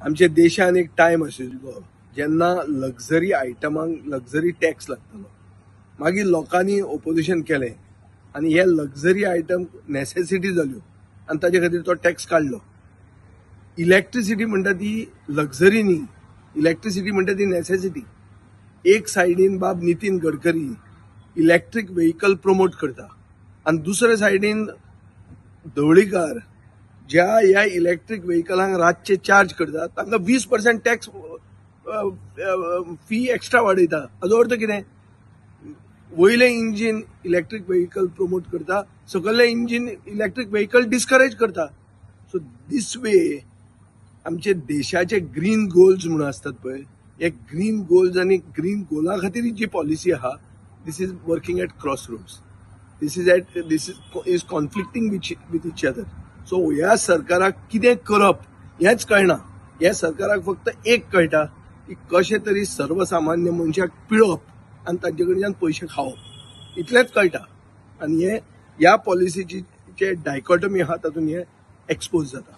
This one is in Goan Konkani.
आमच्या देशान एक टायम आशिल्लो जेन्ना लक्झरी आयटमांक लक्झरी टॅक्स लागतालो. मागीर लोकांनी ओपोजिशन केलें आनी हे लक्झरी आयटम नॅसेसिटी जाल्यो आनी ताजे खातीर तो टॅक्स काडलो. इलेक्ट्रिसिटी म्हणटा ती लक्झरी न्ही, इलेक्ट्रिसिटी म्हणटा ती नॅसेसिटी. एक सायडीन बाब Nitin Gadkari electric vehicle promote करता आनी दुसरे सायडीन ढवळीकार ज्या ह्या इलेक्ट्रीक व्हेकलांक रातचे चार्ज करता तांकां 20% टॅक्स फी एक्स्ट्रा वाडयता. हाजो अर्थ कितें? वयलें इंजीन इलेक्ट्रीक व्हेकल प्रमोट करता, सकयलें इंजीन इलेक्ट्रीक व्हेकल डिस्करेज करता. सो दीस वे आमचे देशाचे ग्रीन गोल्स म्हणून आसतात पळय, हे ग्रीन गोल्स आनी ग्रीन गोला खातीर जी पॉलिसी आहा, this is working at cross roads. This is conflicting with each other. So ह्या सरकाराक कितें करप हेंच कळना. ह्या सरकाराक फक्त एक कळटा की कशें तरी सर्वसामान्य मनशाक पिळप आनी तांचे कडच्यान पयशे खावप, इतलेंच कळटा. आनी हे ह्या पॉलिसीची जे डायकॉटमी आहा तातूंत हे एक्सपोज जाता.